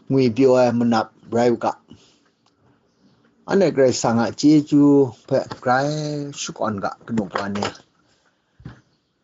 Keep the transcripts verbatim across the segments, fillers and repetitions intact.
Ngwi pyaw ai manap rai u ga. Anhte Karai Kasang a chyeju hpe grai shakawn ga, kanu wa ni.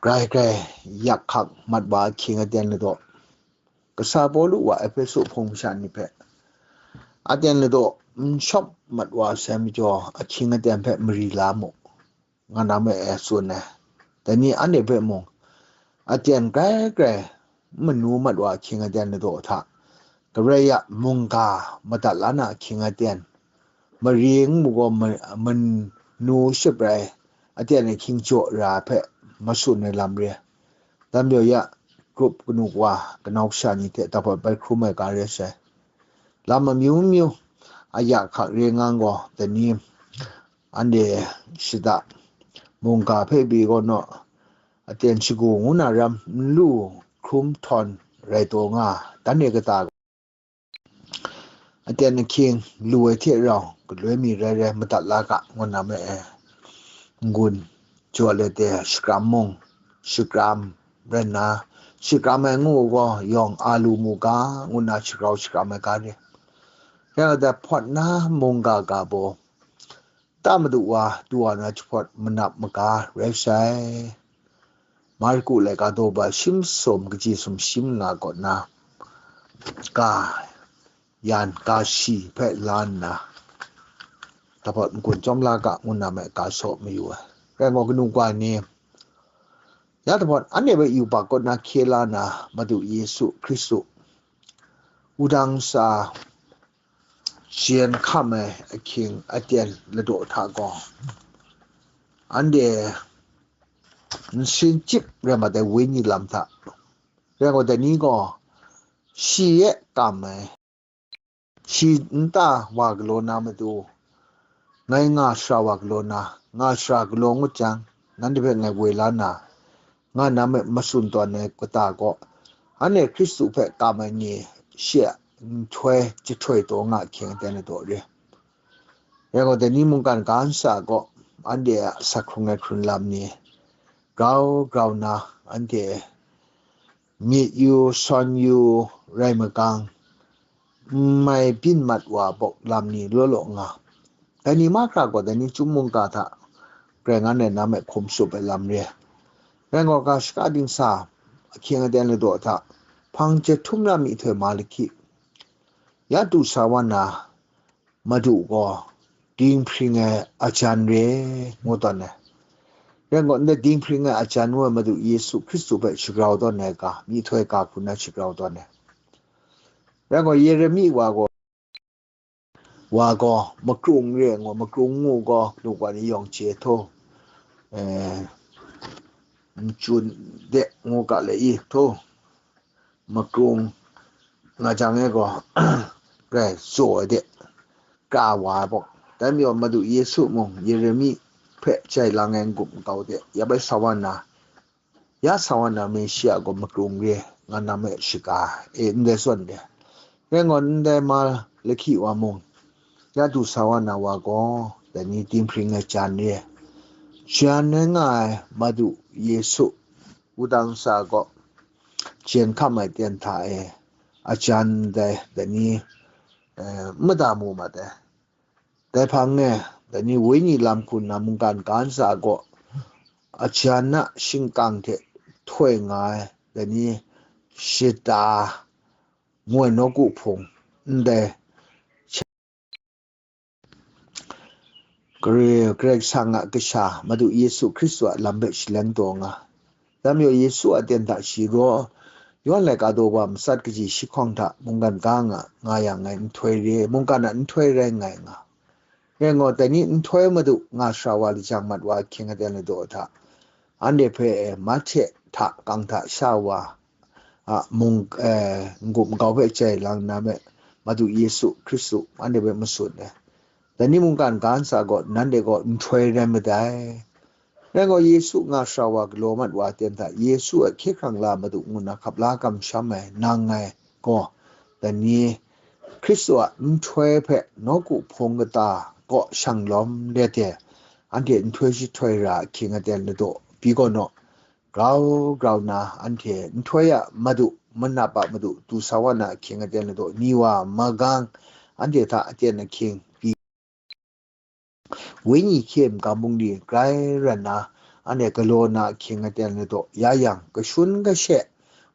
Grai grai yak hkak mat wa ahkying aten ladaw, kasa Pawlu wa Ehpesu hpung masha ni hpe aten ladaw n shawp mat wa sai majaw, ahkying aten hpe mari la mu, nga na me e tsun ai. Dai ni anhte hpe mung, aten grai grai n manu mat wa ahkying aten ladaw hta, Karai a mungga madat la na ahkying aten, mari n mu gaw ma-, manu shaprai aten ahkying jaw ra hpe matsun ai lam re. Dam yaw ya, grup kanu wa, kanau kasha ni hte dapawt bai hkrum ai ga re sai. Lam amyu myu, a ya hkak re ngang gaw, dai ni anhte shada mungga hpe pyi gaw naw, aten shagu ngu na ram n lu hkrum htawn rai taw nga, dan e kata aten ahkying lu ai hte rau galoi mi rai rai madat la ga, ngu na me e. N-gun jaw let e, shakram mung shakram rai nna, shakram ai ngu gaw yawng a lu mu ga, ngu na shagrau shakram ai ga re. Rai nga, dai hpawt na mungga ga baw, ta Madu wa du wa na jahpawt manap maga rai sai. Marku laika daw ba shim sum kaji sum shim nga kaw na, ka yan ka shi hpe la nna, dapawt n-gun chyawm la ga, ngu na me ga saw mayu ai. Rai gaw, kanu wa ni, ya dapawt anhte hpe yubak kaw na hkye la na, Madu Yesu Hkristu wudang sa jen hkam ai ahkying aten ladaw hta gaw, anhte nsin chyip rai mat ai wenyi lam hta, rai gaw, dai ni gaw shi e kam ai, shi nta wa galaw na matu, ngai nga shara wa galaw na, nga shara galaw ngut jang, nanhte hpe ngai woi la na, nga na me matsun tawn ai kata gaw, anhte Hkristu hpe kam ai ni shi a nhtoi jahtoi taw nga ahkying aten ladaw re. Rai gaw, dai ni mungkan ga nsa gaw, anhte a asak hkrung ai hkrun lam ni grau grau na, anhte myit yu, sawn yu, rai magang, n mai byin mat wa bawk lam ni law law nga. Dai ni mahkra gaw, dai ni chyum mungga hta Karai Kasang na me hkum tsup ai lam re. Rai gaw, ga shaka dingsa ahkying aten ladaw hta, hpang jahtum na myihtoi ma lahkyi, ya du sa wa na, Madu gaw dinghpring ai ajan re, ngu tawn ai. Rai gaw, ndai dinghpring ai ajan ngu ai Madu Yesu Hkristu hpe shagrau tawn ai ga, myihtoi ga hku na shagrau tawn ai. Rai gaw, Yeremi wa gaw, wa gaw makrung re ngu, makrung ngu gaw, lu wa ni yawng chye htaw, eh, nchyun de ngu ga le i htaw, makrung nga jang e gaw, grai tsaw ai de, ka wa ai bawk. Dai majaw Madu Yesu mung Yeremi hpe jai lang ai n-gup nkau de, ya bai sa wa na, ya sa wa na Meshia gaw makrung re, nga na me shaga e, ndai zawn de. Rai gaw, ndai ma lahkyi wa mung, ya du sa wa na wa gaw, dai ni dinghpring ai jan re, jan rai nga ai Madu Yesu wudang sa gaw, jen hkam ai ten hta e, ajan dai, dai ni, eh, n mada mu mat ai. Dai hpang e, dai ni wenyi lam hku nna mungkan ga nsa gaw, ajan a shingkang hte htoi nga ai, dai ni shata ngu ai nawku hpung, ndai Karai, Karai Kasang a Kasha, Madu Yesu Hkristu a lam hpe shaleng taw nga. Dai majaw Yesu a ten hta shi raw, Yawhan laika daw wa matsat kaji shi hkawng hta mungkan ga nga, nga yang ngai nhtoi re, mungkan a nhtoi rai nngai nga. Rai gaw, dai ni nhtoi Madu nga shara wa lajang mat wa ahkying aten ladaw hta, anhte hpe Mahte hta kang hta sha wa a mung, eh, n-gup nkau hpe jai lang na me, Madu Yesu Hkristu anhte hpe matsun ai. Dai ni mungkan ga nsa gaw, nanhte gaw nhtoi rai madai. Rai gaw, Yesu nga shara wa galaw mat wa ten hta, Yesu a hkye hkrang la Madu ngu na hkap la kamsham ai nang ngai gaw, dai ni Hkristu a nhtoi hpe nawku hpung kata kaw shang lawm let e, anhte nhtoi jahtoi ra ahkying aten ladaw pyi gaw naw, grau grau na anhte nhtoi a Madu manap a madu du sa wa na ahkying aten ladaw ni wa magang, anhte hta aten ahkying pyi, wenyi hkye magam bungli grai ran na, anhte galaw na ahkying aten ladaw ya yang, kashun kashe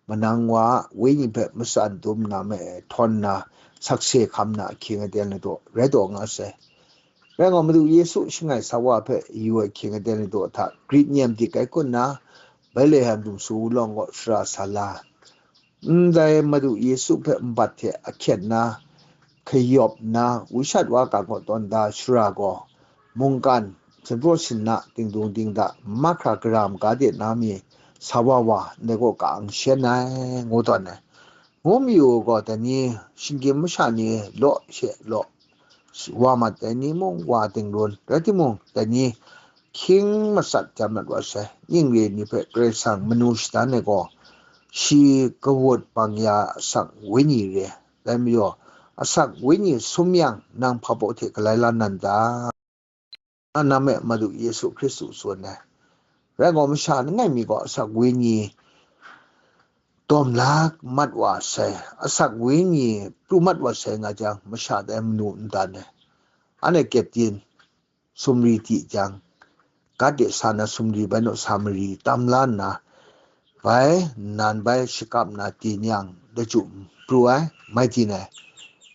manang wa a wenyi hpe matsan dum na me htawn na, sakse hkam na ahkying aten ladaw rai taw nga sai. Rai ngai, Madu Yesu shangai sa wa hpe yu ai ahkying aten ladaw hta, Grit nyem dik ai kun na, Betlehem dumsu wulawng kaw sara sa la. Ndai Madu Yesu hpe nbat hte ahkyen na, kayawp nna, wushat wa kang kaw tawn da shara gaw, mungkan, hpyen hpraw sinna, dingdung dingda, mahkra gara maga de na mi, sa wa wa, ndai gaw ka-ang shen ai, ngu tawn ai. Ngu mayu gaw, dai ni, shinggyim masha ni law she law, wa mat ai ni mung wa dingrun, rai timung, dai ni hkying matsat jan mat wa sai. Ning re ni hpe Karai Kasang manu shadan ai gaw, shi kawut bang ya asak wenyi re. Dai majaw, asak wenyi sum yang, nang hpa baw hte galai la nan ta? Nang e Madu Yesu Hkristu tsun ai. Rai gaw, masha langai mi gaw asak wenyi dawm la mat wa sai, asak wenyi pru mat wa sai nga jang, masha dai manu n dan ai. Anhte kyepdin sumri ti jang, gat de sa na sumri bai naw sa mari tam la nna, bai nnan bai shakap na tin yang, lachyum pru ai, mai tin ai.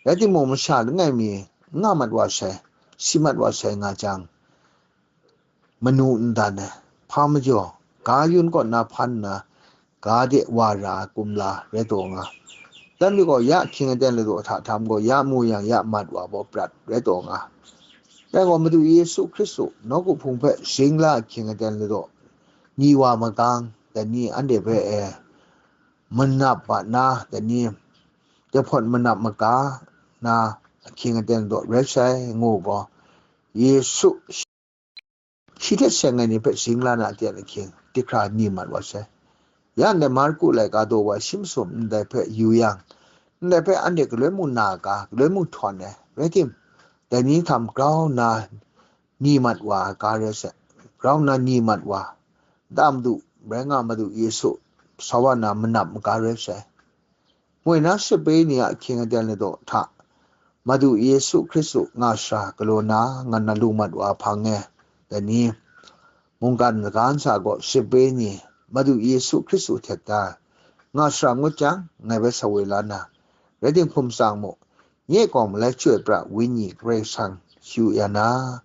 Rai timung, masha langai mi n nga mat wa sai, si mat wa sai nga jang, manu n dan ai. Hpa majaw, ga yun kaw na hpan nna, ga de wa ra ai kumla rai taw nga. Dan mi gaw, ya ahkying aten ladaw hta htam gaw, ya mu yang, ya mat wa baw prat rai taw nga. Dai gaw, Madu Yesu Hkristu nawku hpung hpe sing la ahkying aten ladaw, ni wa magang, dai ni anhte hpe e manap a na, dai ni jahpawt manap maga na ahkying aten ladaw rai sai, ngu gaw, Yesu shi hte seng ai ni hpe sing la na aten ahkying, dihkra ni mat wa sai. Ya ndai Marku laika daw wa shi masum ndai hpe yu yang, ndai hpe anhte galoi mung na ga, galoi mung htawn ai. Rai tim, dai ni htam grau nna ni mat wa ai ga rai sai. Grau nna ni mat wa, Nta Madu, rai nga Madu Yesu, sa wa na manap maga rai sai. Moi na sape ni a ahkying aten ladaw hta, Madu Yesu Hkristu nga shara galaw na, nga na lu mat wa hpang e, dai ni, mungkan kaga ntsa gaw sape ni, Madu Yesu Hkristu htet da, nga shara ngut jang, ngai bai sa woi la na, rai tim hkum tsang mu, nye gaw malai chyoi pra wenyi Karai Kasang yu ya na,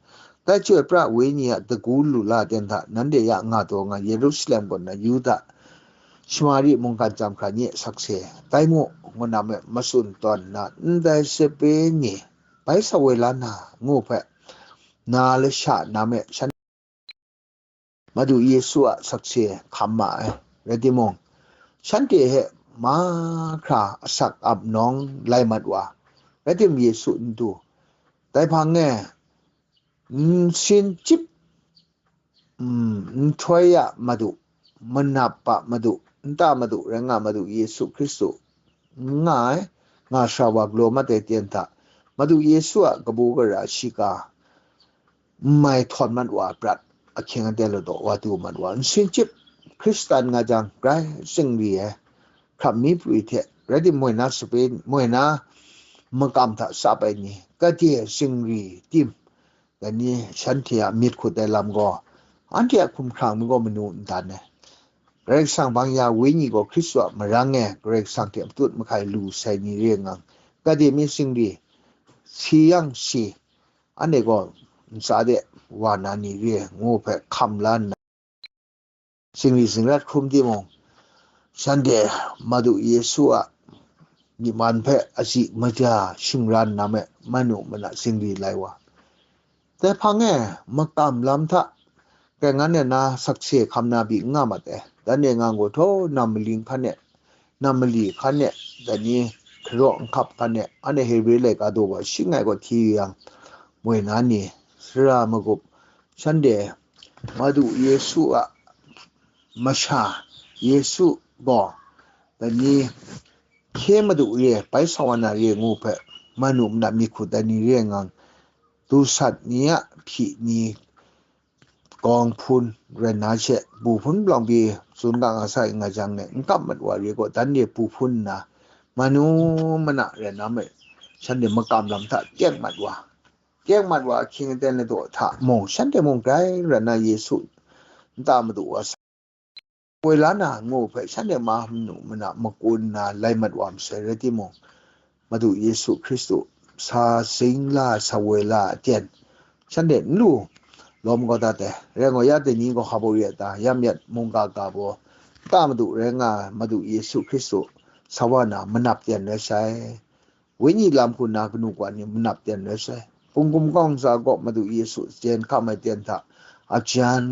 dai chyoi pra wenyi a dagu lu la ten hta, nanhte ya nga taw nga Yerusalem kaw na Yuda, Shamari mungkan chyam hkra nye sakse tai mu, ngu na me matsun tawn nna, ndai sape ni bai sa woi la na, ngu hpe, na lasha na me shan Madu Yesu a sakse hkam ma ai. Rai timung, shanhte hpe mahkra asak ap nawng lai mat wa, rai tim Yesu n du. Dai hpang e, nsin chyip, mm, nhtoi a Madu, manap a Madu, nta Madu, rai nga Madu Yesu Hkristu, n nga ai, nga shara wa galaw mat ai ten hta, Madu Yesu a kabu gara shiga, n mai htawn mat wa prat, ahkying aten ladaw wa du mat wa, nsin chyip Hkristan nga jang, grai tsingri ai, hkrap mi pru hte, rai tim moi na sape, moi na makam hta tsap ai ni, gade tsingri tim, dai ni shanhte a myit hkut ai lam gaw, anhte a hkumhkrang mi gaw manu n dan ai. Karai Kasang bang ya wenyi gaw Hkristu a marang e Karai Kasang hte matut mahkai lu sai ni re ngang, gade mi tsingri, si yang si, anhte gaw ntsa de wa na ni re ngu hpe hkam la nna, singri singrat hkrum timung, shanhte Madu Yesu a myi man hpe azi maja shingran na me manu mana singri lai wa. Dai hpang e makam lam hta, kai ngan e na sakse hkam na pyi n nga mat ai. Dan e ngang gaw htaw, nam maling hkan e, nam mali hkan e, dai ni hkaraw nhkap hkan e, anhte Hebre laika daw wa shi ngai gaw hti yu yang, moi na ni, sara magup, shanhte Madu Yesu a masha, Yesu gaw, dai ni hkye madu re, bai sa wa na re ngu hpe, manu mana myit hkut ai ni re ngang, dusat ni a hpyi ni, kawng hpun rai na she, bu hpun palawng pyi tsun ga nga sai nga jang ne, n kap mat wa re gaw, dan de bu hpun nna, manu mana rai na me, shanhte makam lam hta teng mat wa, teng mat wa ahkying aten ladaw hta mung, shanhte mung grai rai na Yesu nta madu wa sa, woi la na ngu hpe, shanhte ma manu mana makun nna lai mat wa masai rai timung, Madu Yesu Hkristu sa sing la, sa woi la aten, shanhte n lu lawm kau dat ai. Rai ngai, ya dai ni gaw hpa baw re a ta? Yam yat mungga ga baw, ta madu rai nga ai Madu Yesu Hkristu sa wa na manap ten rai sai. Wenyi lam hku na kanu kawa ni manap ten rai sai. Hpung gumgawng ntsa gaw Madu Yesu jen hkam ai ten hta, a jan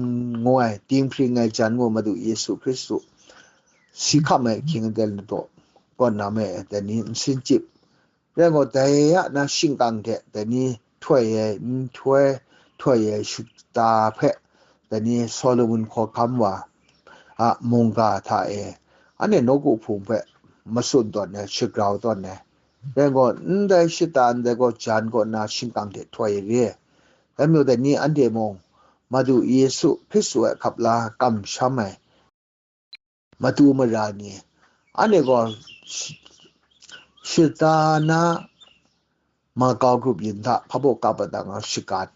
ngu ai, dinghpring ai jan ngu Madu Yesu Hkristu si hkam ai ahkying aten ladaw kaw na me, dai ni n sin chyip. Rai gaw, dai a na shingkang hte dai ni htoi ai, nhtoi htoi ai shata hpe, dai ni Solomon hkawhkam wa a mungga hta e, anhte nawku hpung hpe matsun tawn ai, shagrau tawn ai. Rai gaw, ndai shata ndai gaw jan kaw na shingkang hte htoi ai re ai. Dai majaw, dai ni anhte mung Madu Yesu Hkristu a hkap la kamsham ai matu mara ni, anhte gaw shi-, shata na makau grup yin hta hpa baw kap ai ta nga shagan.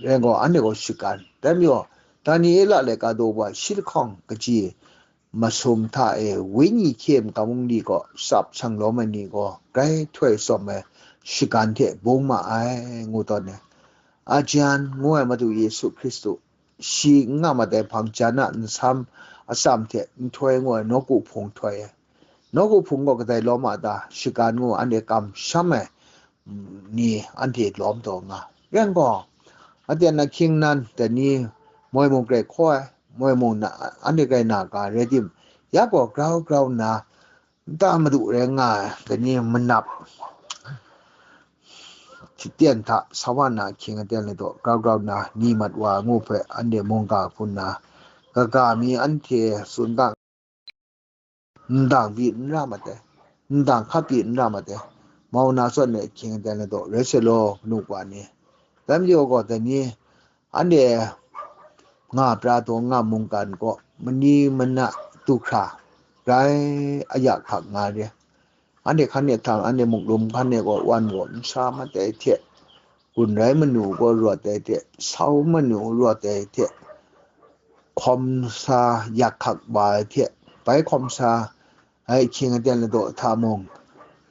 Rai gaw, anhte gaw shagan. Dai majaw, Daniela laika daw wa shi lahkawng kaji masum hta e, wenyi hkye makam mungli gaw tsap shang lawm ai ni gaw grai htoi tsawm ai shagan hte bung ma ai, ngu tawn ai. A jan ngu ai Madu Yesu Hkristu, shi n nga mat ai hpang jan a nsam atsam hte nhtoi ngu ai nawku hpung htoi ai. Nawku hpung gaw kadai lawm a ta? Shagan ngu anhte kamsham ai, mm, ni anhte lawm taw nga. Rai gaw, aten ahkying nan dai ni moi mung grai hkaw ai, moi mung na, anhte grai na ga rai tim, ya gaw grau grau nna, nta madu rai nga ai, dai ni manap hte ten hta sa wa na ahkying aten ladaw grau grau nna ni mat wa ngu hpe, anhte mungga hku nna, kaga mi anhte tsun ga, ndang pyi n ra mat ai, ndang hkap pyi n ra mat ai, mau na zawn ai ahkying aten ladaw rai sai law, kanu kawa ni. Dai majaw gaw, dai ni anhte nga pra taw nga mungkan gaw mani mana du hkra grai aya hkak nga re. Anhte hkan e htang, anhte muklum hkan e gaw wan gaw n sa mat ai hte, gun rai manu gaw rawt ai hte, sau manu rawt ai hte, hkawm sa yak hkak wa ai hte, bai hkawm sa ai ahkying aten ladaw hta mung,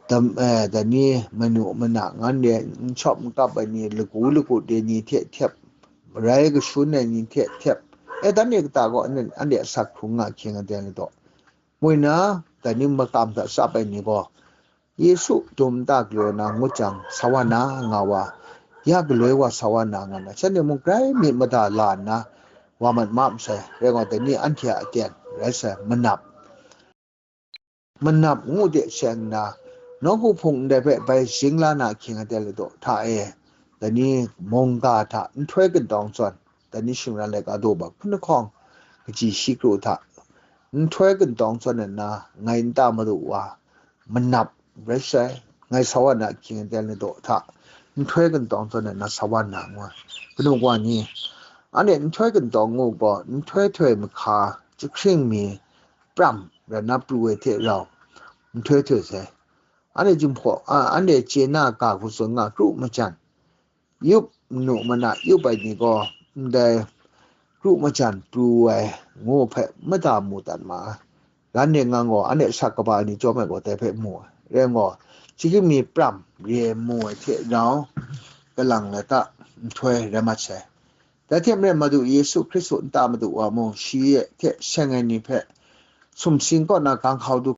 dam, eh, dai ni manu mana ngan de n shawp n kap ai ni, lagu lagu de ni hte htep, rai kashun ai ni hte htep, e, dan e kata gaw anhte, anhte asak hkrung nga ahkying aten ladaw. Moi na, dai ni makam hta tsap ai ni gaw, Yesu dum nta galaw na ngut jang, sa wa na nga wa, ya galoi wa sa wa na nga na, shanhte mung grai myit mada la nna, wa mat ma masai, rai gaw, dai ni anhte a aten rai sai, manap. Manap ngu de seng nna, nawku hpung ndai hpe bai zing la na ahkying aten ladaw hta e, dai ni mungga hta nhtoi kantawng zawn, dai ni shingran laika daw wa hpun lahkawng kaji shi kru hta nhtoi kantawng zawn nna, ngai nta madu wa manap rai sai, ngai sa wa na ahkying aten ladaw hta nhtoi kantawng zawn nna sa wa na ngu ai. Kanu kawa ni, anhte nhtoi kantawng ngu gaw, nhtoi htoi mahka jahkring mi pram rai na pru ai hte rau nhtoi htoi sai. Anhte jinghpaw, a, anhte chye na ga hku tsun nga, kru majan, yup manu mana yup ai ni gaw, ndai kru majan pru ai ngu hpe mada mu dat ma ai. Ran e ngang gaw, anhte asak kaba ai ni chyawm ai gaw, dai hpe mu ai. Rai gaw, chyeju mi pram re mu ai hte rau, kalang lata nhtoi rai mat sai. Dai hte maren, Madu Yesu Hkristu nta madu wa mung, shi hte seng ai ni hpe sumsing kaw na gang hkau du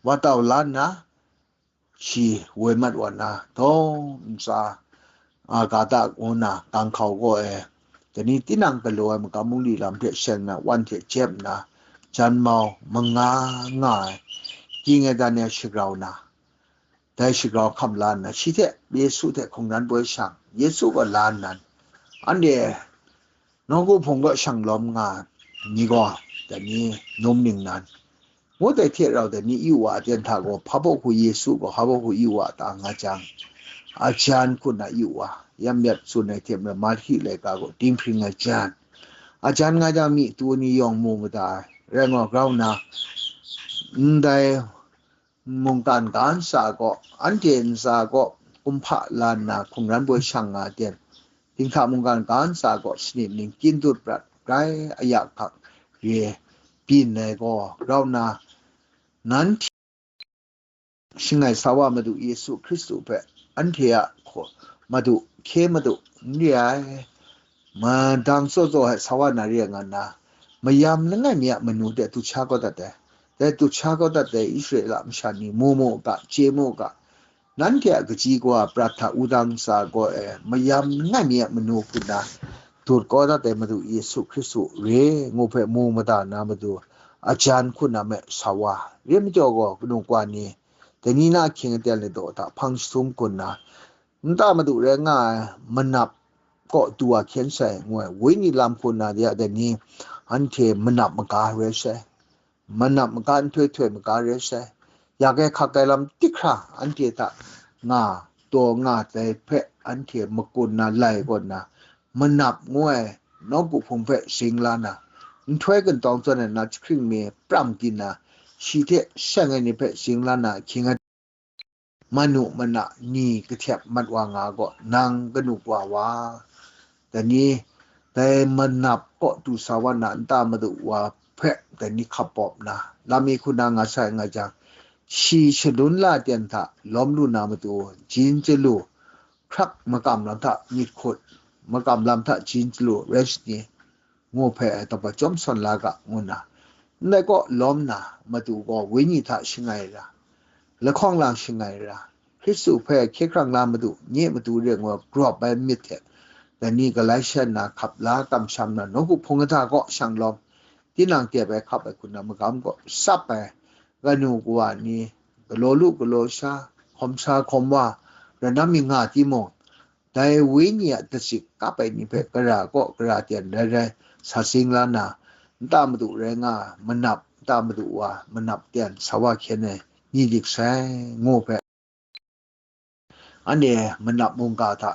wa tau la nna, shi woi mat wa nna, dawng ntsa, a, ga da ngu na gang hkau gaw e, dai ni tinang galaw ai makam mungli lam hte seng na wan hte jep nna, jan mau manga nga ai, ging ai dan ai shagrau na, dai shagrau hkam la nna, shi hte Yesu hte hkungran poi shang, Yesu gaw la nnan, anhte nawku hpung kaw shang lawm nga ni gaw, dai ni num ningnan, ngut ai hte rau dai ni yu wa aten hta gaw, hpa baw hku Yesu gaw hpa baw hku yu wa ta nga jang, a jan hku na yu wa, yam yat tsun ai hte maren, Mahti laika gaw dinghpring ai jan, a jan nga jang myi tu ni yawng mu mada ai. Rai ngai, grau nna, ndai mungkan ga ntsa gaw, anhte ntsa gaw kumhpa la nna hkungran boi shang nga ten, dinghta mungkan ga ntsa gaw sanit ning kyin dut prat rai, aya hkak re byin ai gaw, grau nna, nanhte shangai sa wa Madu Yesu Hkristu hpe anhte a hku-, Madu, hkye Madu n re ai, madang tsaw tsaw ai sa wa na re nga nna, mayam langai mi a manu de du sha kau dat ai. Dai du sha kau dat ai Israela masha ni mu mu u ga, chye mu u ga, nanhte a kaji kawa prat hta wudang ntsa gaw e, mayam langai mi a manu hku nna dut kau dat ai Madu Yesu Hkristu re ngu hpe mu mada na matu, a jan hku nna me sa wa. Re majaw gaw, kanu kawa ni, dai ni na ahkying aten ladaw hta hpang jahtum hku nna, nta madu rai nga ai manap kaw du wa hkyen sai, ngu ai, wenyi lam hku nna de a dai ni, anhte manap maga rai sai, manap maga nhtoi htoi maga rai sai, yak ai hkak ai lam tik hkra anhte hta nga, taw nga tai hpe anhte makun na lai kaw nna, manap ngu ai nawku hpung hpe zing la na, nhtoi kantawng zawn ai na jahkring mi pram di na, shi hte seng ai ni hpe zing la na, hkying ai manu mana ni kahtep mat wa nga gaw, nang kanu kawa wa? Dai ni, dai manap kaw du sa wa na nta madu wa hpe dai ni hkap pawp na, lam mi hku na nga sai nga jang, shi shalun la ten hta lawm lu na matu, jin chyalu, hkrak makam lam hta myit hkut, makam lam hta jin chyalu rai shani, ngu hpe tapa chyawm sawn la ga, ngu nna, ndai kaw lawm na matu gaw wenyi hta shangai ra, lahkawng lang shangai ra, Hkristu hpe hkye hkrang la madu, nye matu re ngu grawp ai myit hte, dai ni Galatia na hkap la kamsham na, nawku hpung kata kaw shang lawm, tinang tep ai hkap ai hku na magam kaw sap ai, kanu kawa ni, galaw lu galaw sha, hkawm sa hkawm wa, rai na mi nga timung, dai wenyi a datsit kap ai ni hpe gara kaw gara ten rai rai sa sing la na, nta madu rai nga, manap, nta madu wa, manap ten sa wa hkyen ai ni dik sai, ngu hpe, anhte manap mungga hta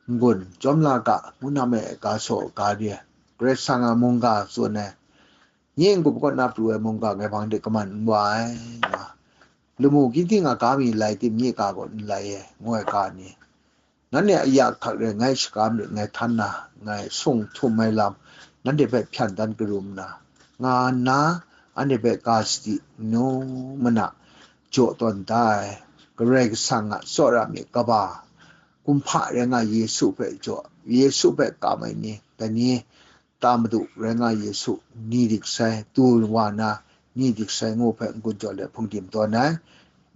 n-gun chyawm la ga, ngu na me ga saw ga re, Karai Kasang a mungga tsun ai, nye n-gup kaw na pru ai mungga ngai hpang de kaman n wa ai, nga, lamu gyi ting a ga mi lai tim, nye ga gaw n lai ai, ngu ai ga ni, nanhte a ya hkak re ngai shakam rit, ngai htan na, ngai sung htum ai lam, nanhte hpe hpyan dan karum na, nga nna, anhte hpe ga sadi, nu mana jaw tawn da ai, Karai Kasang a tsawra myit kaba, kumhpa rai nga Yesu hpe jaw, Yesu hpe kam ai ni, dai ni, ta madu rai nga Yesu ni dik sai, tu wa na ni dik sai, ngu hpe n-gun jaw let hpungdim tawn ai,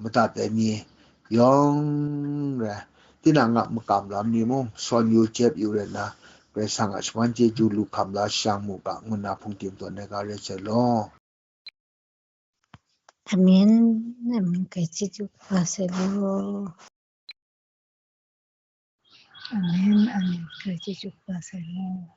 madat ai ni yawng rai, tinang a makam lam ni mung, sawn yu jep yu rai nna, Karai Kasang a shaman chyeju lu hkam la shang mu ga, ngu nna hpungdim tawn ai ga rai sai law. Amen, amen, Karai chyeju kaba sai law. Amen, amen, Karai chyeju kaba sai law.